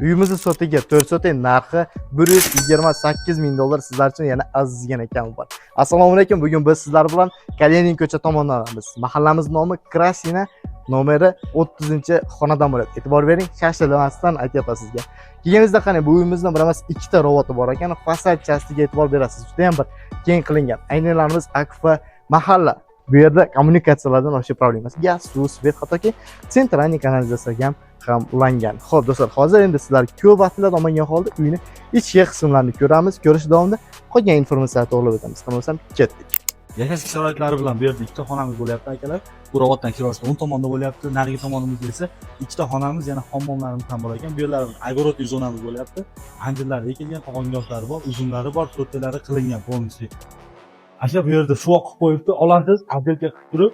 Uyimizni sotiga 4 sotik, narxi 128 ming dollar, sizlar uchun yana ozgina kam bor. Assalomu alaykum. Bugun biz sizlar bilan Kalinin ko'cha tomondamiz. Mahallamiz nomi Krasina, nomeri 30-xonadan bo'ladi. E'tibor bering, shashilmasdan aytyapman sizga. Kelganingizda qarang, bu uyimizni bir emas, ikkita rovoti bor ekan. Fasad часть iga e'tibor berasiz. Juda ham bir keng qilingan. Aynalarimiz Akfa mahalla. Bu yerda kommunikatsiyalardan вообще problema emas. Gaz, suv, свет, hattoki центральный kanalizatsiyaga ham ulangan. Xo'p, do'stlar, hozir endi sizlar ko'p vaqtlar olmagan holda uyni ichki qismlarini ko'ramiz. Ko'rish davomida qolgan informatsiyani to'g'rilab o'tamiz. Bo'lmasam ketdik. Yashash sharoitlari bilan bu yerda ikkita xonamiz bo'lyapti, akalar. Bu rovotdan kirishda o'ng tomonda bo'lyapti. Narigi tomonimizda esa ikkita xonamiz, yana hammomlarimiz ham bor ekan. Bu yerlar огородный zonamiz bo'lyapti. Anjirlar ekilgan, qog'ongoshlari bor, uzumlari bor, to'rtalari qilingan полностью. Aka, bu yerda shuvoq qilib qo'yibdi, olasiz, отделка qilib turib,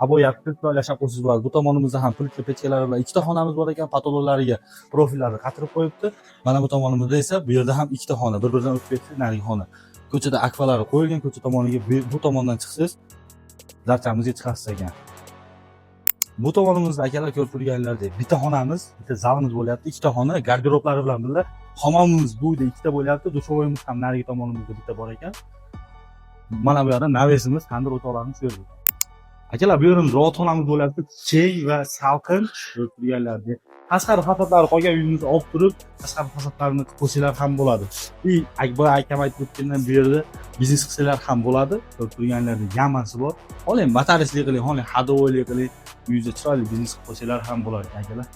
обои yapib yashab qo'ysangiz bo'ladi. Bu tomonimizda ham plitka pechkalari bilan ikkita xonamiz bor ekan, потолок lariga profillarni qatirib qo'yibdi. Mana bu tomonimizda esa bu yerda ham ikkita xona, bir-biridan o'tib ketsa narigi xona. Ko'chada akfalari qo'yilgan, ko'cha tomoniga bu tomondan chiqsangiz darchamizga chiqasiz ekan. Bu tomonimizda, akalar, ko'rib turganlaridek bitta xonamiz, bitta zalimiz bo'lyapti, ikkita xona garderoblari bilan birga. Hammomimiz bu uyda ikkita bo'lyapti, душевой imiz ham narigi tomonimizda bitta bor ekan. Mana bu yerda навес imiz, tandir o'toqlarimiz shu yerda. Akalar, bu yerimiz xonamiz bo'lyapti, keng va salqin, ko'rib turganlaridek. Tashqari fasadlari qolgan, uyimizni olib turib, tashqari fasadlarini qilib qo'ysanglar ham bo'ladi. И boya akam aytib o'tgandan bu yerda biznes qilsanglar ham bo'ladi. Ko'rib turganlaridek яма si bor. Xohlang motorislik qiling, xohlang ходовой lik qiling, uyingizda chiroyli biznes qilib qo'ysanglar ham bo'ladi, akalar.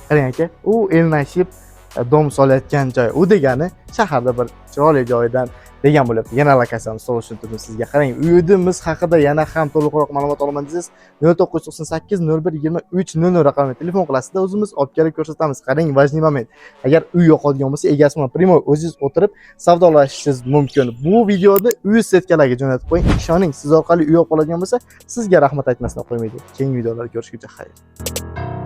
Qarang aka, u El Nasib дом solayotgan joy. U degani shaharda bir chiroyli joydan degan bo'lyapti. Yana lokatsiyamiz to'g'risini turdim sizga. Qarang, uyimiz haqida yana ham to'liqroq ma'lumot olaman desangiz, 0998 01 23 00 raqamiga telefon qilasizda, o'zimiz olib kelib ko'rsatamiz. Qarang, важный момент. Agar uy yoqadigan bo'lsa, egasi bilan прямой o'zingiz o'tirib savdolashishingiz mumkin. Bu videoni uy сетка larga jo'natib qo'ying. Ishoning, siz orqali uy olib qoladigan bo'lsa, sizga rahmat aytmasdan qo'ymaydi. Keyingi videolarda ko'rishguncha xayr.